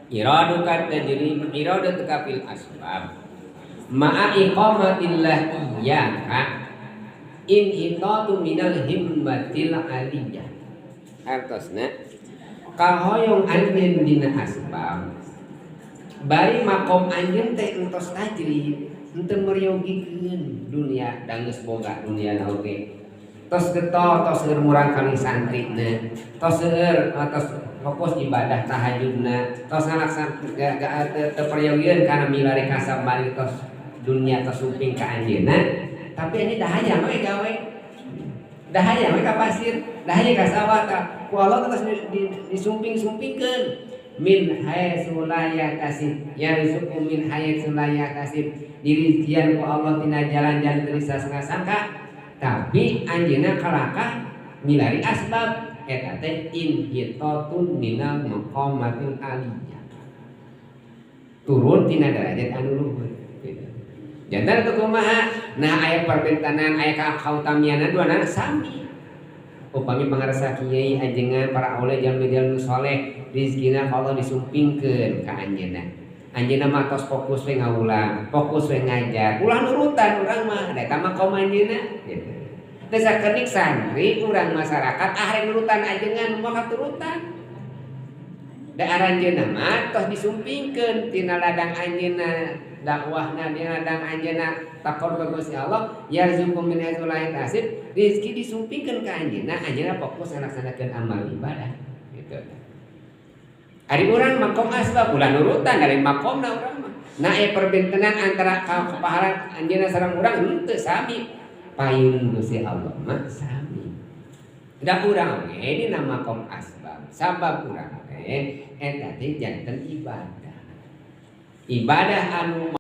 Iraduka tajrib iradatuka fil asbab ma'a iqamatillah iyyaka inhitatu minal himmatil aliyah. Artosna kahoyong anjeun dina asbab bari makom anjeun teh entos tajrib, henteu meryogikeun dunia, da geus boga dunia oge, tos getol, tos seueur murang kali santrina, tos seueur, tos fokus ibadah tahajudna, tos ngalaksan teu peryogieun kana milari kasab, bari tos dunia tos sumping ka anjeunna, tapi ini dah hayang we gawe, dah hayang we ka pasir, dah hayang ka sawah. Tah, ku Allah tos disumping-sumpingkeun min haitsu la yahtasib, yarzuqu min haitsu la yahtasib, dirizkian ku Allah tina jalan-jalan teu disangka-sangka, tapi anjeunna kalakah milari asbab. Eta teh inhitatun minal maqamatil aliyah, turun tina derajat anu luhur gitu. Jantan itu kumaha? Nah, aya perbentanan, aya kautamianan duanana sami. Upami pangarsa kiai ajengan para aulia, jalmi-jalmi soleh, rizkina Allah disumpingkeun ka anjeunna. Anjeunna mah tos fokus we ngawulang, fokus we ngajar. Ulah nurutan urang mah, da eta mah kaum anjeunna gitu. Teu sakenik santri urang masyarakat, ah, rek nurutan ajengan moal katurutan. Da aranjeunna mah tos disumpingkeun tina ladang anjeunna dakwahna, dina ladang anjeunna taqarrub ka Gusti Allah, yarzuqu min haitsu la yahtasib, rezeki disumpingkeun ka anjeunna, anjeunna fokus ngalaksanakeun amal ibadah gitu. Ari urang makom asbab ulah nurutan dari makomna urang mah. Nah, aya perbentenan antara kepaharan anjeunna sareng urang henteu sami. Payun Gusti Allah mah sami. Da urang oge dina makom asbab. Sabab urang teh eta teh janten ibadah. Ibadah anu